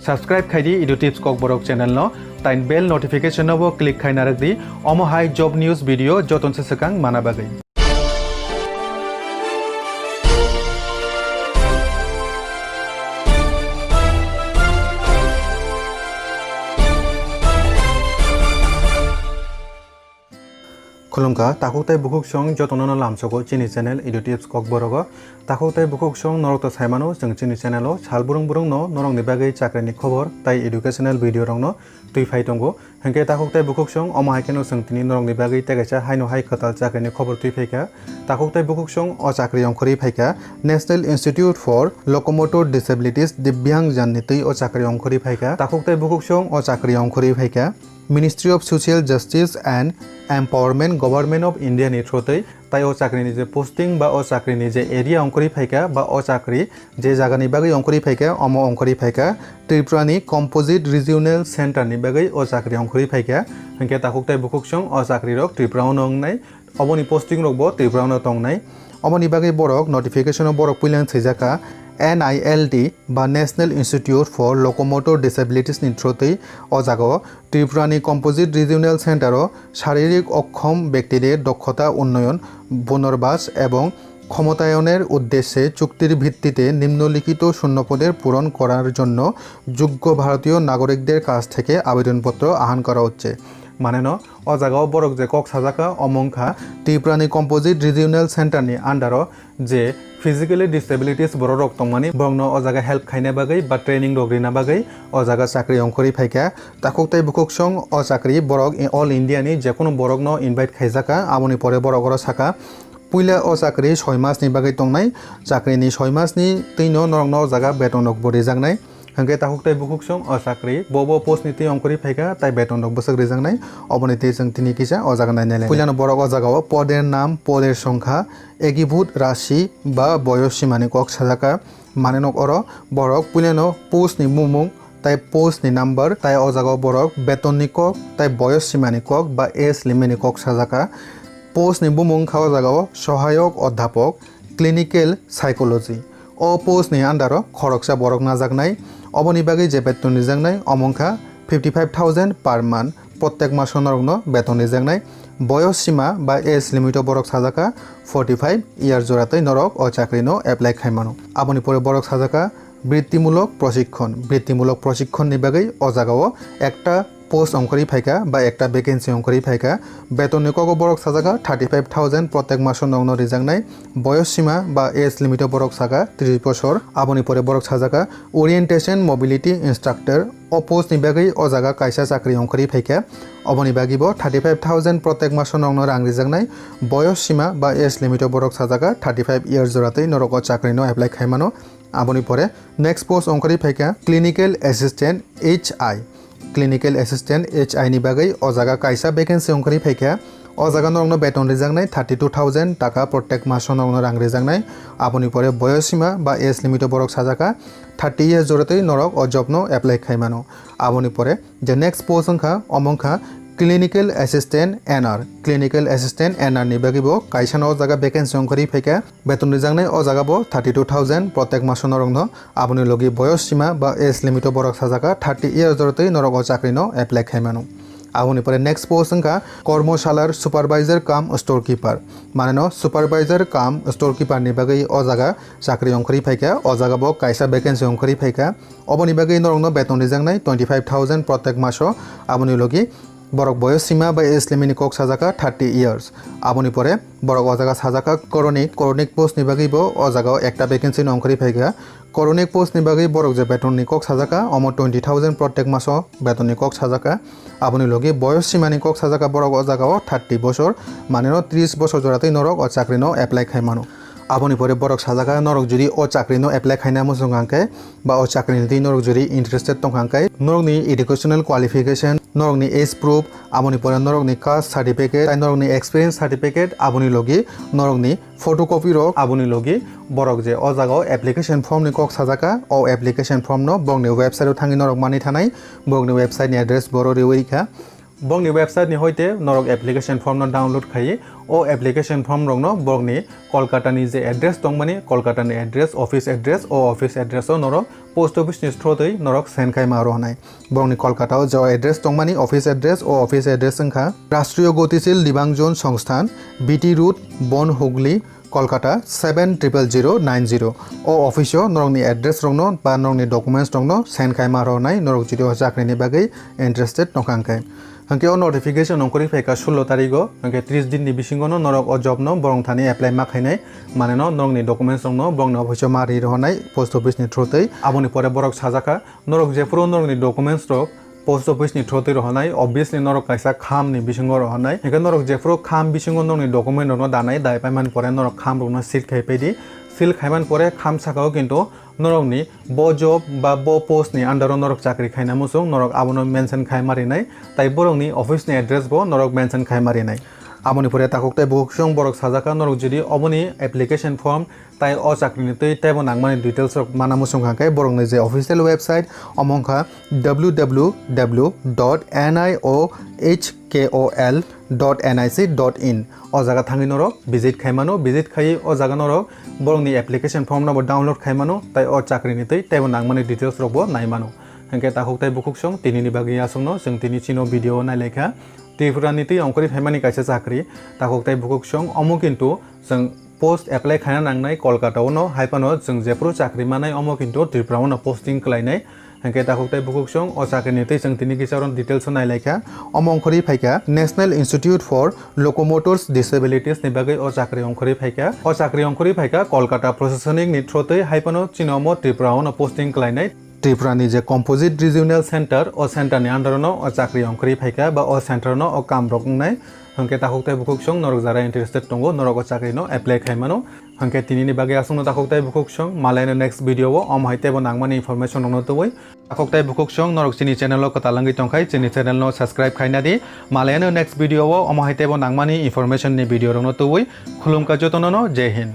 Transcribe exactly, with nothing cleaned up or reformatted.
Subscribe khai di Edu Tips Kokborok channel no, tai bell notification no bo click khai narwk di, omo hai job news video joton se swkang mana bagwi. Khulumkha, takhuk tei bukhuk song jotono no lamsogo chini channel Edu Tips Kokborogo. Takhuk tei bukhuk song norok to saimano chwng chini channel o sal burung burung no norok ni bagwi chakri ni khobor tai educational video rok no twi phai tongo. Hinkhe takhuk tei bukhuk song omo hai kheno chwng tini norok ni bagwi tei kaisa haino hai kwtal chakri ni khobor twi phaikha. Takhuk tei bukhuk song o chakri ongkhorwi phaikha National Institute for Locomotor Disabilities Divyangjan ni twi o chakri ongkhorwi phaikha. Takhuk tei bukhuk song o chakri ongkhorwi phaikha Ministry of Social Justice and Empowerment, Government of India ni through twi, tai o chakri ni je posting ba o chakri ni je area ongkhorwi phaikha ba o chakri je jaga ni bagwi ongkhorwi phaikha, omo ongkhorwi phaikha Tripura ni Composite Regional Center ni bagwi o chakri ongkhorwi phaikha. Hinkhe takhuk tei bukhuk song o chakri rok Tripura o no wngnai. Oboni posting rok bo Tripura no tongnai. Oboni bagwi borok notification o borok puila swijak kha N I L D ba National Institute for Locomotor Disabilities ni through twi o jaga o Tripura ni Composite Regional Center o শারীরিক অক্ষম ব্যক্তিদের দক্ষতা উন্নয়ন, পুনর্বাস এবং ক্ষমতায়নের উদ্দেশ্যে চুক্তির ভিত্তিতে নিম্নলিখিত শূন্যপদের পূরণ করার জন্য যোগ্য ভারতীয় নাগরিকদের কাছ থেকে আবেদনপত্র আহ্বান করা হচ্ছে। Mane no, o jaga o borok je kok sajak kha, omo wng kha Tripura ni Composite Regional Center ni under o je physically disabilities borok rok tongmani, borok no o jaga help khaina bagwi ba training rok rina bagwi o jaga chakri ongkhorwi phaikha. Takhuk tei bukhuk song o chakri borok i-, all India ni jekono borok no invite khaijak kha, aboni pore borok oro saka, puila o chakri soi mas ni bagwi tongnai, chakri ni soi mas ni twi no norok no o jaga beton rok bo rijaknai. Hinkhe takhuk tei bukhuk song o chakri bo bo post ni twi ongkhorwi phaikha, tai beton rok bwswk rijaknai, oboni twi chwng tini kisa o jaga nainai lai. Puilano borok o jaga o poder nam, poder songkha, ekibhut rashi ba boyos simani kok sajak kha. Mane nok oro borok puilano post ni bumung tai post ni number tai o jaga o borok beton ni kok tai boyos simani kok ba age limit ni kok sajak kha. Post ni bumung kha o jaga o sohayok odhyapok, clinical psychology. O post ni under o khoroksa borok najaknai. Oboni bagwi je beton rijaknai, omo wngkha fifty five thousand per month, prottek maso norokno beton rijaknai. Boyos sima ba age limit o borok sajak kha forty five year jora tei norok o chakri no apply khai mano. Aboni pore borok sajak kha brittimulok proshikkhon. Brittimulok proshikkon ni bagwi o jaga o ekta post ongkhorwi phaikha ba ekta vacancy ongkhorwi phaikha. Beton ni kogo borok sajak kha thirty five thousand prottek maso nokno rijaknai. Boyos sima ba age limit o borok saka tris bosor. Aboni pore borok sajak kha orientation mobility instructor. O post ni bagwi o jaga kaisa chakri ongkhorwi phaikha. Oboni bagwi bo thirty five thousand prottek maso nokno rang rijaknai. Boyos sima ba age limit o borok sajak kha thirty five years jora tei norok o chakri no apply khai mano. Aboni pore next post ongkhorwi phaikha clinical assistant H I. Clinical assistant H I ni bagwi o jaga kaisa vacancy ongkhorwi phaikha. O jaga norokno beton rijaknai thirty two thousand taka prottek maso norokno rang rijaknai. Aboni pore boyos sima ba age limit o borok sajak kha thirty years jora tei norok o job no apply khai mano. Aboni pore je next post wngkha, omo wngkha clinical assistant N R. Clinical assistant N R ni bagwi bo kaisa no o jaga vacancy ongkhorwi phaikha. Beton rijaknai o jaga bo thirty two thousand prottek maso norokno. Aboni logi boyos sima ba age limit o borok sajak kha thirty years jora tei norok o chakri no apply khai mano. Aboni pore next post wngkha kormosalar supervisor cum storekeeper. Mane no supervisor cum storekeeper ni bagwi o jaga chakri ongkhorwi phaikha. O jaga bo kaisa vacancy ongkhorwi phaikha. Oboni bagwi norokno beton rijaknai twenty five thousand prottek maso. Aboni logi borok boyos sima bai age limit ni kok sajak kha thirty years. Aboni pore borok o jaga sajak kha chronic, chronic post ni bagwi bo o jaga o ekta vacancy no ongkhorwi phaikha. Chronic post ni bagwi borok je beton ni kok sajak kha, omo twenty thousand prottek maso beton ni kok sajak kha. Aboni logi boyos sima ni kok sajak kha borok o jaga o thirty bosor, mane no tris bosor jora tei norok o chakri no apply khai mano. Aboni pore borok sajak kha, norok jodi o chakri no apply khaina muchung kha hwnkhe, ba o chakri ni twi norok jodi interested tong kha hwnkhe, norok ni educational qualification, norok ni age proof, aboni pore norok ni caste certificate, tai norok ni experience certificate, aboni logi norok ni photocopy rok, aboni logi borok je o jaga o application form ni kok sajak kha, o application form no borok ni website o thangwi norok manwi thanai, borok ni website ni address bo oro riwi rikha. Bongni website ni hoite norok application form no download khai, o application form rok no borokni Kolkata ni je address tongmani, Kolkata ni address, office address, o office address o norok post office ni through twi norok send khai ma rw hwnai. Borokni Kolkata o je address tongmani, office address, o office address wngkha Rashtriya Gatisheelta Divyangjana Sansthan, B T Road, Bon Hugli, Kolkata seven triple zero nine zero. O office o norokni address rokno ba norokni documents rokno send khai ma rwnai, norok jodi o chakrini bagwi interested nokha hwnkhe. Hwnkhe o notification ongkhorwi phaikha sullo tarigo, hwnkhe tris din ni bisingo no norok o job no borok thani apply ma khainai, mane no norokni documents rokno borokni office o ma ri rwnai post office ni through twi. Aboni pore borok sajakha, norok jephuru norokni documents rok post office ni through twi rohornai, obviously norok kaisa kham ni bisingo rohornai. Hingke norok jephuru kham bisingo norokni document rokno danai, dai paimani pore norok kham rokno seal khai pedi. Seal khaiman pore kham sakao kintu norokni bo job ba bo post ni under o norok chakri khaina muchung, norok abono mention khai ma rinai, tai borokni office ni address bo norok mention khai ma rinai. Aboni pore takhuk tei bukhuk song borok sajaka, norok jodi oboni application form tai o chakrini twi teibo nangmani details rok mana muchung kha khe borokni je official website omo wngkha w w w dot n i o h k o l dot n i c dot in. O jaga thangwi norok visit khai mano, visit khai o jaga norok borokni application form no bo download khai mano, tai o chakrini twi teibo nangmani details rok bo nai mano. Hingke takhuk tai bukhuk song tinini bagwi aswkno chwng tini chino video o nai lai kha. Tripura ni twi ongkhorwi phaimani kaisa chakri, takhuk tai bukhuk song omo kintu chwng post apply khaina nangnai Kolkata o no, hai phano chwng jephuru chakri manai omo kintu Tripura o no posting khlainai. Hingke takhuk tai bukhuk song o chakri ni twi chwng tini kisa oro details o nai lai kha. Omo ongkhorwi phai kha National Institute for Locomotors Disabilities ni bagwi o chakri ongkhorwi phai kha. O chakri ongkhorwi phai kha Kolkata Proshashanik ni through twi, hai phano chini omo Tripura o no posting khlainai. Tripura ni je Composite Regional Center, o center ni under no o chakri ongkhorwi phai kha ba o center no o kam rok wngnai. Hingke takhuk tai bukhuk song norok jara interested tongo, norok o chakri no apply khai mano. Hingke tini ni bagwi aswkno takhuk tai bukhuk song, malai no next video o omo hai teibo nangmani information rok no tubui. Takhuk tai bukhuk song norok chini channel o kwtal wngwi tongkhai, chini channel no subscribe khaina di. Malai no next video o omo hai teibo nangmani information ni video rok no tubui. Khulumkha jotono no, Jai Hind.